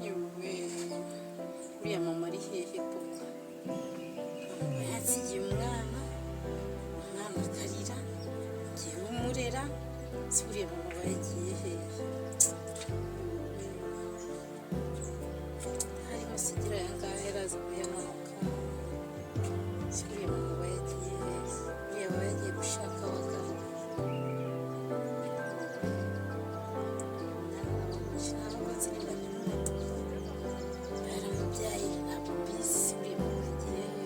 Yewe, uriya mama ari hehe koko? Mama yansigiye umwana, umwana akarira, ngewe umurera, si uriya mama aba yagiye hehe? Harimo sigira aya ngaya yaraza kuyamanuka. Si uriya mama aba yagiye hehe? Uriya aba yagiye gushaka abagabo. Ntabwo nzi niba yaramubyaye, ntabwo mbizi. Uriya mama yagiye hehe?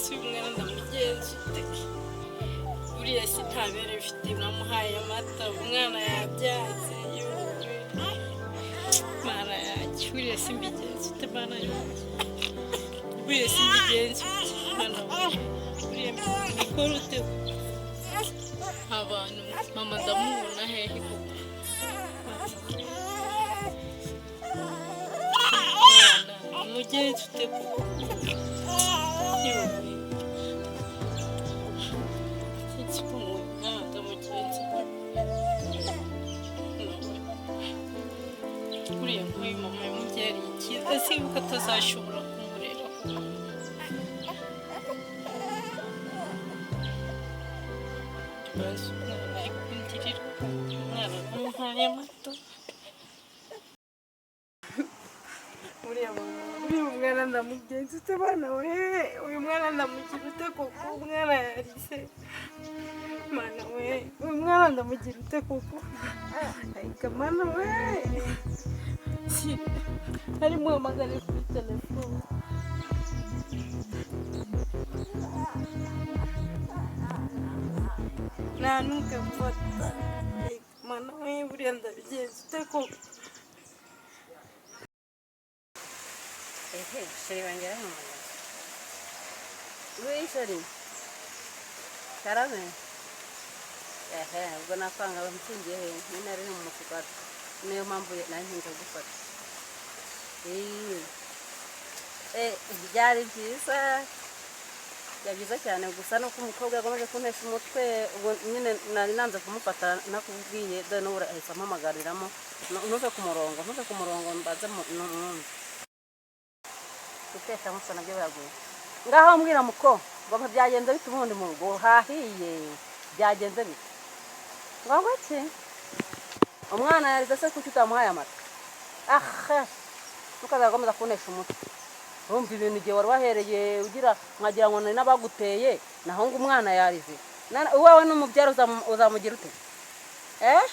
Si umwana ndamugenza ute? Buriya si ntabere mfite, namuhaye amata, umwana yabyanze. Yewe Mana yanjye, buriya si mbigenza ute? Mana yanjye, buriya si mbigenza ute? Mana we, buriya mbikora ute? Abantu, mama ndamubona hehe koko? Mwana mugenza ute koko? Yewe, sinzi ko umwana ndamugenza ute. Uriya nk'uyu mama yamubyariye icyiza, ese yuko atazashobora kumurera koko? Bazi umwana ari kundirira, umwana namuhaye amata. Uriya mama, uriya mwana ndamugenza ute? Bana we, uyu mwana ndamugira ute koko? Umwana yarise. Mana we, uyu mwana ndamugira ute koko? Ariko Mana we, si harimo hamagare kuri telefone. Nta ntukamfata. Mana we, buriya ndabigenza ute koko? Ehe, chéri wanjye arampamagaye. Oui, chéri. Karame. Ehe, ubwo nakwanga bamukingiye he? Nyine ari mu mufuka. Niyo mpamvu nari ntinze gufata. Eh, byari byiza. Byari byiza cyane, gusa nuko umukobwa yakomeje kuntesha umutwe, ubwo nyine nari nanze kumufata nakubwiye, dore n'ubu ahise ampamagariramo. Ntuve ku murongo, ntuve ku murongo, mbanze mwumve. Guteka musa nabyo biragoye. Ngaho mbwira muko, ngo byagenze bite ubundi mu rugo hahiye? Byagenze bite? Ngo iki? Umwana yarize se, kuki utamuhaye amata? Aha, ntukazakomeza kuntesha umutwe. Urumva ibintu igihe wari wahereye ugira nkagira ngo ni n'abaguteye, naho ngo umwana yarize. Uwawe n'umubyara uzamugira ute? Eh,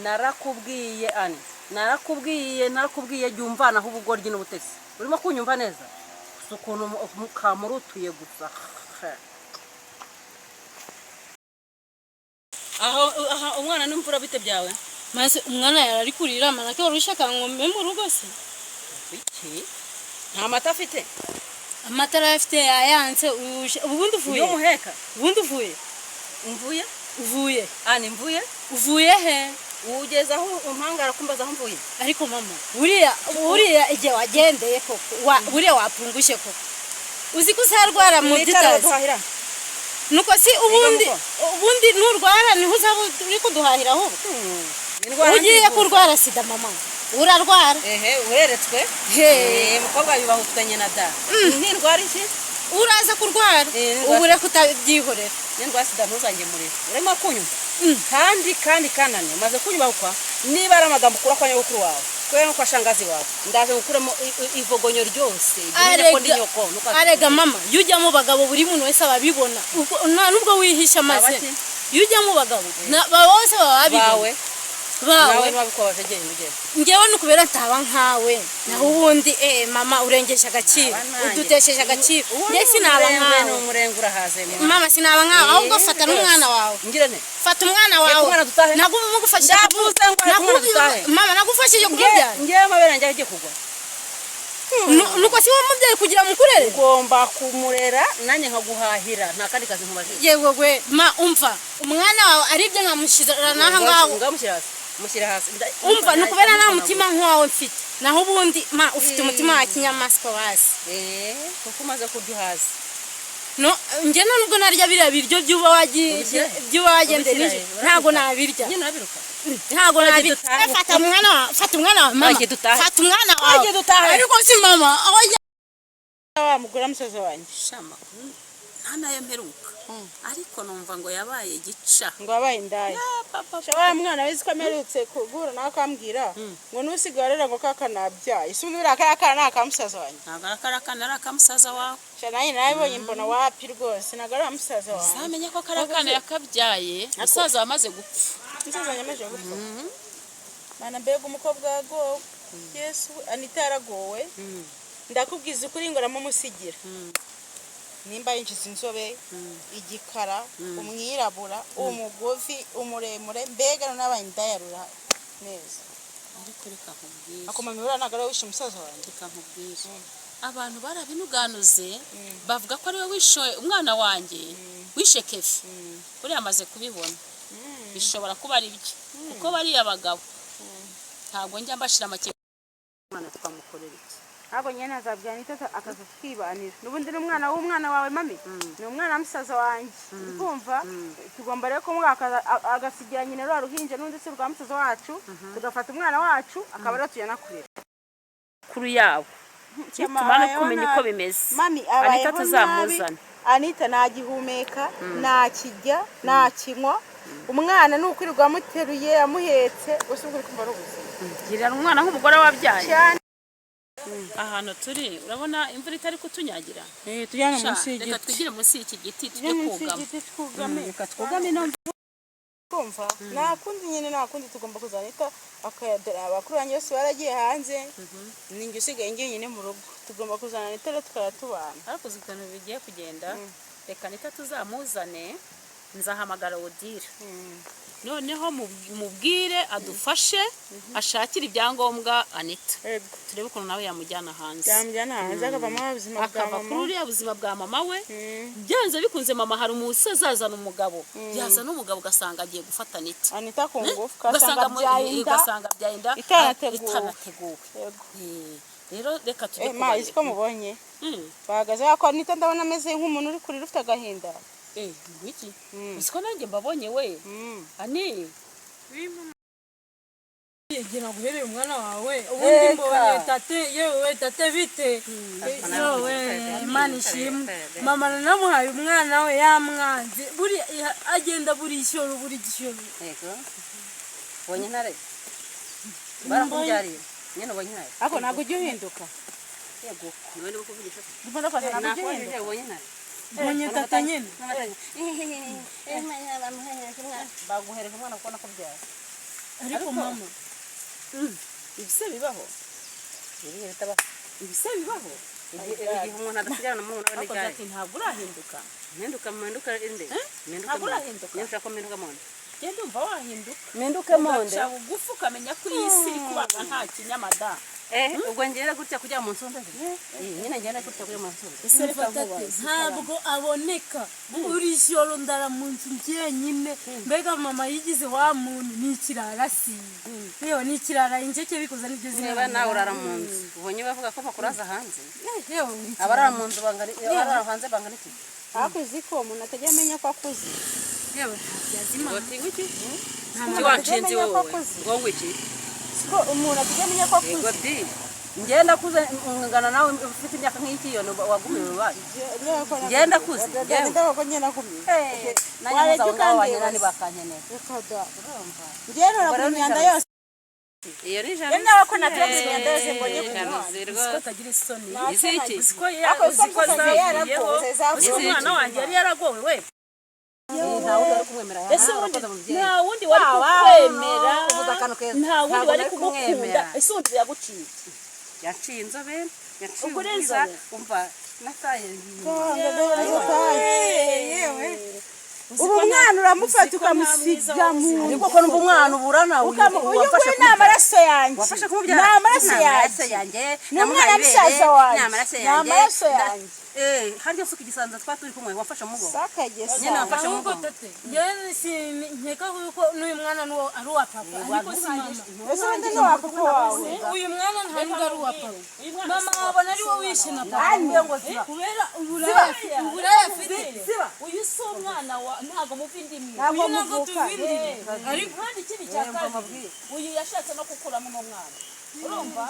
narakubwiye ani, narakubwiye, narakubwiye, jya umvanaho ubugoryi n'ubutesi. Urimo kunyumva neza? Gusa ukuntu kamurutuye gusa aho aha, umwana n'imvura bite byawe? Maze umwana yarari kurira, manake wari ushaka ngo mbe mu rugo se? Iki nta mata afite? Amata arayafite, yayanse. Ubundi uvuye? Iyo muheka. Ubundi uvuye? Mvuye? Uvuye? Ani, mvuye? Uvuye he? Ugeze aho umpangara kumbaza aho mvuye. Ariko mama, buriya igihe wagendeye koko, buriya wapfungushe koko, uzi ko uzarwara mu byo Mwicare utazi. Baduhahira. Nuko si ubundi muko. Ubundi nurwara niho uzaba uri kuduhahira ahubwo. Indwara Ugiye nzivuza. kurwara sida, mama, urarwara. Ehe, ureretswe. He. Eh, mukobwa yubahutswe nyina da. Nindwara iki? Uraza kurwara. Eh, ndwara. Ubu reka utabyihorera. Nindwara sida ntuzangemurire. Urimo kunyumva? Kandi kandi kanani umaze kunyubahukwa, niba ari amagambo ukura kwa nyogokuru wawe, kubera no kwa shangazi wawe, ndaje ngukuremo ivogonyo ryose. Jya umenya ko ndi nyoko. Arega mama, iyo ujya mu bagabo buri muntu wese aba abibona. Nta nubwo wihisha maze. Abaki? Iyo ujya mu bagabo bose baba babibona. Bawe nawe. Bawe. Niwabikubabaje, genda ugenda. Ngewe nukubera ntaba nkawe, naho ubundi mama, urengeje agaciro. Naba nanjye. Udutesheje agaciro. Uwo Njye ni sinaba umurengwe, ni nkawe. umurenge urahaze mwana. Mama, sinaba nkawe. Ahubwo fata n'umwana wawe. Ngire nte? Fata umwana Reka wawe. umwana dutahe. Nagufashije. Ndavuze ngo reka umwana dutahe. Mama, nagufashije kumubyara. Ngewe amabere yanjye agiye kugwa. Nuko si wowe mubyeyi kugira mukurere. Ugomba kumurera nanjye nkaguhahira, nta kandi kazi nkubajije. Yewe we ma, umva, umwana wawe aribyo nkamushyira n'aha ngaho. Ngamushyira hasi, mushyira hasi. Umva, ni ukubera nta mutima nk'uwawe mfite, naho ubundi ma ufite umutima wa kinyamaswa wazi. Eh, kuko umaze kurya hasi. No njye nta nubwo narya biriya biryo by'uba wagiye Ubishyira he? by'uba wagendeye Ubishyira nijoro he? ntabwo nabirya. Nyine urabiruka. Ntabwo nabirya. dutahe. Eh, fata umwana wawe, fata umwana wawe mama. Wagiye dutahe. Fata umwana wawe. Wagiye dutahe. Ariko si mama aho. Wa mugore musaza wanjye. Shama nta nayo mperuka, ariko numva ngo yabaye gica. Ngo wabaye indaya. Sha, wa mwana wizi ko amerutse guhura nawe akambwira ngo nusigarira ngo kaka nabyaye, ese ubundi buriya kariya kana ni aka musaza wanjye? Ntabwo ari akana, ari akamusaza wawe. Sha, nanjye narabibonye mbona wapi rwose, ntabwo ari uwa musaza wanjye. Zamenye ko kari akana yakabyaye musaza wamaze gupfa. Musaza wanjye amaze gupfa. Mana, mbega umukobwa yagowe! Yesu we, Anita yaragowe, ndakubwiza ukuri ngo aramumusigira. Nimba yinjiza inzobe, igikara, umwirabura, umugufi, umuremure, mbega n'abaye indayarura neza. Ariko reka nkubwire. Akoma mibura, ntabwo ariwe wishe umusaza wanjye. Reka nkubwire, abantu barabinuganuze bavuga ko ariwe wishe umwana wanjye, wishe Kefi. Buriya amaze kubibona, bishobora kuba ari byo, kuko bariya bagabo ntabwo njya mbashira amakenga. Umwana twamukorera iki? Ntabwo nyine nazabwira Anita akaza twibanira n'ubundi ni umwana w'umwana wawe mami, ni umwana wa musaza wanjye, uri kumva? Tugomba rero kumuha agasigira nyina rwa ruhinja n'undi si rwa musaza wacu, tugafata umwana wacu akaba ariwe tujyana kurera. Kuru yabo nitumara kumenya uko bimeze, mami Anita abayeho nabi. tuzamuzana. Anita ntagihumeka, ntakirya, ntakinywa. Umwana ni ukwirirwa amuteruye, amuhetse gusa, ubwo uri kumva ari ubuzima. Girira umwana nk'umugore wabyaye. Cyane. Ahantu turi urabona imvura itari kutunyagira. Tujyane Sha, reka twigire munsi y'iki giti tujye kugama. Twugame. Reka twugame ino. Kumva, nta kundi nyine, nta kundi, tugomba kuzana akayadora. Abakuru banjye bose baragiye hanze, ninjye usigaye njyenyine mu rugo. Tugomba kuzana Anita rero tukaba tubana. Ariko uzi ukuntu bigiye kugenda? Reka Anita tuzamuzane, nzahamagara Odile, noneho mubwire adufashe ashakire ibyangombwa Anita, turebe ukuntu nawe yamujyana hanze. Yamujyana hanze akavamo ubuzima bwa Akava mama. kuri uriya buzima bwa mama we. Byanze bikunze mama hari umunsi azazana umugabo, yazana umugabo ugasanga agiye gufata Anita. Anita ku ngufu. Ugasanga ugasanga abyaye inda ugasanga abyaye inda itanateguwe. Itanateguwe. Yego. Rero reka tujye Eh, ma, izi ko mubonye bahagaze ko Anita ndabona ameze nk'umuntu uri kurira, ufite agahinda. Eh, ngwiki uzi ko nanjye mbabonye we ani? Igihe naguhereye umwana wawe ubundi mbonye tate, yewe tate, bite? Yewe, Imana ishimwe, mama nanamuhaye umwana we yamwanze, buri agenda buri ishyoro buri gishyoro. Yego, ubonye intare barakubyariye nyine, ubonye intare. Ariko ntabwo ujya uhinduka. Yego, niwe ndi kukuvugisha. Ndimo ndabaza, ntabwo ujya uhinduka. Nakubajije, ubonye intare? Mbonye tata nyine. Baguhereza umwana kuko nakubyaye. Ariko mama. Ibise bibaho. Ibihe bitabaho. Ibise bibaho. Igihe umuntu adasigarana murumuna we Ariko n'igare. ati ntabwo urahinduka. Mpinduka, mpinduka inde? Mpinduka Ntabwo monde. urahinduka. Niba ushaka ko mpinduka monde. Genda, umva, wahinduka. Mpinduke monde. Ugaca bugufi ukamenya ko iyi si iri kubaga nta kinyamada. Eh, ubwo ngenda gutya kugira mu nsumbe. Nyine ngenda gutya kugira mu nsumbe. Ese reka Tate nkubaze. ntabwo aboneka, buri joro ndara mu nzu njyenyine. Mbega mama yigize wa muntu, ni ikirara, si yewe ni ikirara, injeke bikoze nibyo zina. Niba nawe urara mu nzu, ubonye bavuga ko bakuraza hanze. Yewe uri ikirara. Abarara mu nzu bangana, abarara hanze bangana iki? Ariko uzi ko umuntu atajya amenya ko akuze? Yewe. Ngo iki? Nta Iki wanshinze muntu atajya amenya ko wowe? akuze. Ngo iki? Siko umuntu atajya amenya ko Yego akuze? di. Ngenda kuze ngana nawe ufite imyaka nk'iki yo wagumiwe iwacu. Ngenda kuze, Ngenda ko ngenda kumye. Nanjye Wareka ntuzaho ngaho wanyura ukandeba. ntibakankenera. Reka da. Njyewe noragura imyanda yose. Iyo ni Njyewe nawe ko natoragura imyanda yose mbonye ku muhanda. jalousie Uzi ko rwose. atagira isoni? Izi iki? Uzi ko Ariko uzi ko umusaza zavuyeho? yaragowe, Uzi ko Izi umwana iki? wanjye yari yaragowe we? Nta wundi wari kumwemera. Ese ubundi Urakoze mubyeyi. nta wundi wari kukwemera? Uvuze akantu keza. Nta wundi Ntabwo wari nari kugukunda. kumwemera. Ese ubundi yaguciye? Yaciye inzobe, yaciye Ubwo uri ubwiza, inzobe? umva nataye. Yewe. Ubu umwana uramufata ukamusiga mu Ariko ko numva umwana uburana uyu nguyu ni amaraso yanjye. Wafashe kumubyara. Ni amaraso yanjye. Ni umwana musaza wanjye. Ni amaraso Ni yanjye. amaraso yanjye. Harya usuka igisanza twa turi kumwe wafashe mu mugongo. Sakagesa. Nyine wafashe mu Ahubwo mugongo. tate, njyewe nkeka yuko n'uyu mwana n'uwo ari uwa papa, ariko si mama. Ese ubundi ni uwa papa wawe? Uyu mwana nta nubwo ari uwa papa. Mama wabona ari wowe wishe na papa. Kubera uburaya afite. Uyu si umwana wa, ntabwo muva indi imwe. Ntabwo Uyu ntabwo muvuka. tuva indi imwe. Ariko kandi ikindi cya kabiri, uyu yashatse no gukuramo uno mwana, urumva?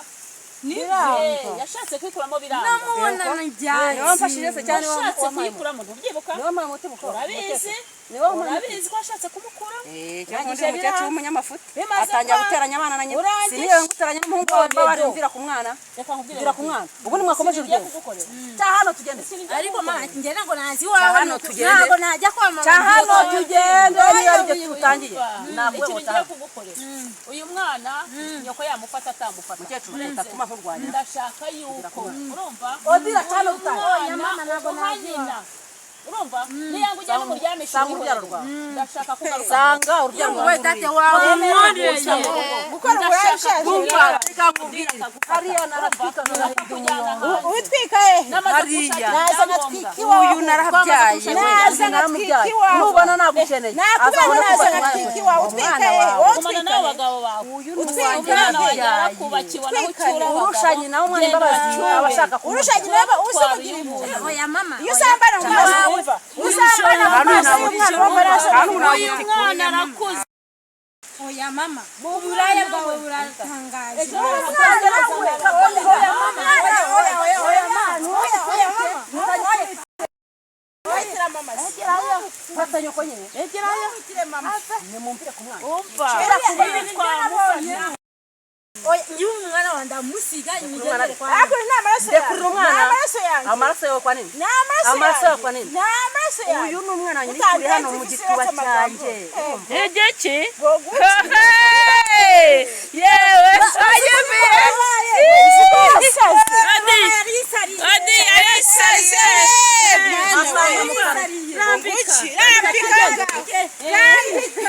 Biranga. Yashatse kwikuramo biranga. Namubona Niwe wamfashije se cyane? Yashatse kuyikuramo, ntubyibuka? Niwe wampaye umuti mukuru. Urabizi. Niwe wampaye. Urabizi ko yashatse kumukuramo. Cyangwa undi mukecuru w'umunyamafuti Bimaze atangira kwanga. guteranya abana na nyina. Urangije. Siniwe nguteranya n'umuhungu wawe, mbabare mvira ku mwana. Reka nkubwire. Mvira ku mwana. Ubundi mwakomeje Ngiye urugendo. kugukorera. Cya hano tugende. Ariko mama, njye ntabwo nazi iwawe. Hano tugende. Ntabwo najya kwa mama. Cya hano tugende, niba aribyo tutangiye. Nakuwe Ikintu ngiye utaha. kugukorera, uyu mwana nyoko yamufata atamufata. Mukecuru, utatuma nkurwanya. Ndashaka yuko, urumva, Odira cyane utaha. umwana uha nyina, urumva, niyanga ujya n'umuryamisha. Sanga urubyaro rwawe. Ndashaka kugaruka. Sanga urubyaro rwawe. We tate wawe. Gukora uburaya ushaje. Umva, reka nkubwire. Hariya naratwika. Utwika hehe? Hariya. Naza ngatwika iwawe. Uyu narabyaye. Naza ngatwika iwawe. Nubona nagukeneye. Nakubera naza ngatwika iwawe. Utwika hehe? Wowe Gumana utwika n'abo hehe? bagabo bawe. Uyu ni Utwika uwanjye. Umwana wanjye Narabyaye. yarakubakiwe naho ucyura abagabo. Urusha nyina w'umwana imbabazi aba ashaka kumurya. Urusha nyina w'aba uzimugira impuhwe. Oya mama. Iyo usambana mu maso wumva. Usambana mu maso y'umwana w'amaraso. Uyu mwana arakuze. Oya mama. Uburaya bwawe buratangaje. Umwana we. Oya mama. Oya oya oya mama. Oya oya mama. Fata nyoko nyine. Nimumvire ku mwana. Umva, ibi twamufata. Oya, njyewe umwana wanjye ndamusiga nigendere kwa mama. Ariko ni amaraso yanjye. Ndekurira umwana. Ni amaraso yanjye. Amaraso yawe kwa nini? Ni amaraso Amaraso yawe kwa yanjye. nini? Ni amaraso yanjye. Uyu ni umwana wanjye nikuriye hano mu gituba cyanjye. Igiki? Yewe, ayemeye. Adi, Adi, arisaze. Rambika. Rambika.